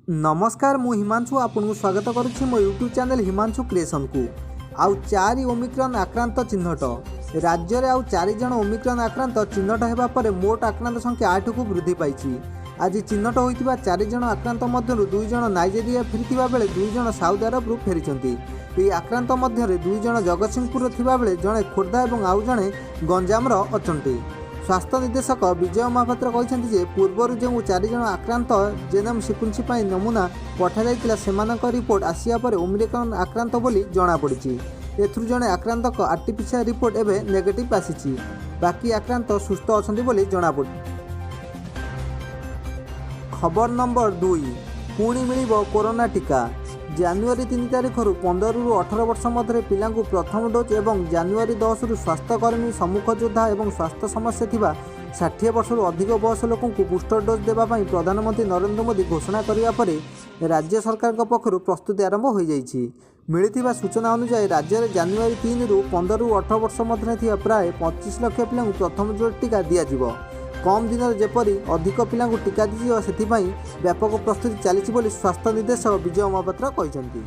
ନମସ୍କାର, ମୁଁ ହିମାଂଶୁ ଆପଣଙ୍କୁ ସ୍ୱାଗତ କରୁଛି ମୋ ୟୁଟ୍ୟୁବ୍ ଚ୍ୟାନେଲ୍ ହିମାଂଶୁ କ୍ରିଏସନ୍କୁ। ଆଉ ଚାରି ଓମିକ୍ରନ୍ ଆକ୍ରାନ୍ତ ଚିହ୍ନଟ। ରାଜ୍ୟରେ ଆଉ ଚାରି ଜଣ ଓମିକ୍ରନ୍ ଆକ୍ରାନ୍ତ ଚିହ୍ନଟ ହେବା ପରେ ମୋଟ ଆକ୍ରାନ୍ତ ସଂଖ୍ୟା 8କୁ ବୃଦ୍ଧି ପାଇଛି। ଆଜି ଚିହ୍ନଟ ହୋଇଥିବା ଚାରି ଜଣ ଆକ୍ରାନ୍ତ ମଧ୍ୟରୁ ଦୁଇ ଜଣ ନାଇଜେରିଆ ଫେରିଥିବା ବେଳେ ଦୁଇ ଜଣ ସାଉଦି ଆରବରୁ ଫେରିଛନ୍ତି। ଏହି ଆକ୍ରାନ୍ତ ମଧ୍ୟରେ ଦୁଇ ଜଣ ଜଗତସିଂହପୁରରେ ଥିବାବେଳେ ଜଣେ ଖୋର୍ଦ୍ଧା ଏବଂ ଆଉ ଜଣେ ଗଞ୍ଜାମର ଅଛନ୍ତି। ସ୍ୱାସ୍ଥ୍ୟ ନିର୍ଦ୍ଦେଶକ ବିଜୟ ମହାପାତ୍ର କହିଛନ୍ତି ଯେ ପୂର୍ବରୁ ଯେଉଁ ଚାରିଜଣ ଆକ୍ରାନ୍ତ ଜେନୋମ୍ ସିକ୍ୱେନ୍ସିଂ ପାଇଁ ନମୁନା ପଠାଯାଇଥିଲା, ସେମାନଙ୍କ ରିପୋର୍ଟ ଆସିବା ପରେ ଓମିକ୍ରନ୍ ଆକ୍ରାନ୍ତ ବୋଲି ଜଣାପଡ଼ିଛି। ଏଥିରୁ ଜଣେ ଆକ୍ରାନ୍ତଙ୍କ ଆର୍ଟିପିସିଆର୍ ରିପୋର୍ଟ ଏବେ ନେଗେଟିଭ୍ ଆସିଛି। ବାକି ଆକ୍ରାନ୍ତ ସୁସ୍ଥ ଅଛନ୍ତି ବୋଲି ଜଣାପଡ଼ିଛି। ଖବର ନମ୍ବର 2। ପୁଣି ମିଳିବ କରୋନା ଟିକା। ଜାନୁଆରୀ 3 ତାରିଖରୁ 15ରୁ 18 ବର୍ଷ ମଧ୍ୟରେ ପିଲାଙ୍କୁ ପ୍ରଥମ ଡୋଜ୍ ଏବଂ ଜାନୁଆରୀ 10ରୁ ସ୍ୱାସ୍ଥ୍ୟକର୍ମୀ, ସମ୍ମୁଖ ଯୋଦ୍ଧା ଏବଂ ସ୍ୱାସ୍ଥ୍ୟ ସମସ୍ୟା ଥିବା 60 ବର୍ଷରୁ ଅଧିକ ବୟସ ଲୋକଙ୍କୁ ବୁଷ୍ଟର ଡୋଜ୍ ଦେବା ପାଇଁ ପ୍ରଧାନମନ୍ତ୍ରୀ ନରେନ୍ଦ୍ର ମୋଦି ଘୋଷଣା କରିବା ପରେ ରାଜ୍ୟ ସରକାରଙ୍କ ପକ୍ଷରୁ ପ୍ରସ୍ତୁତି ଆରମ୍ଭ ହୋଇଯାଇଛି। ମିଳିଥିବା ସୂଚନା ଅନୁଯାୟୀ, ରାଜ୍ୟରେ ଜାନୁଆରୀ 3ରୁ 15ରୁ 18 ବର୍ଷ ମଧ୍ୟରେ ଥିବା ପ୍ରାୟ 25 ଲକ୍ଷ ପିଲାଙ୍କୁ ପ୍ରଥମ ଡୋଜ୍ ଟିକା ଦିଆଯିବ। କମ୍ ଦିନରେ ଯେପରି ଅଧିକ ପିଲାଙ୍କୁ ଟିକା ଦିଆଯିବ, ସେଥିପାଇଁ ବ୍ୟାପକ ପ୍ରସ୍ତୁତି ଚାଲିଛି ବୋଲି ସ୍ୱାସ୍ଥ୍ୟ ନିର୍ଦ୍ଦେଶକ ବିଜୟ ମହାପାତ୍ର କହିଛନ୍ତି।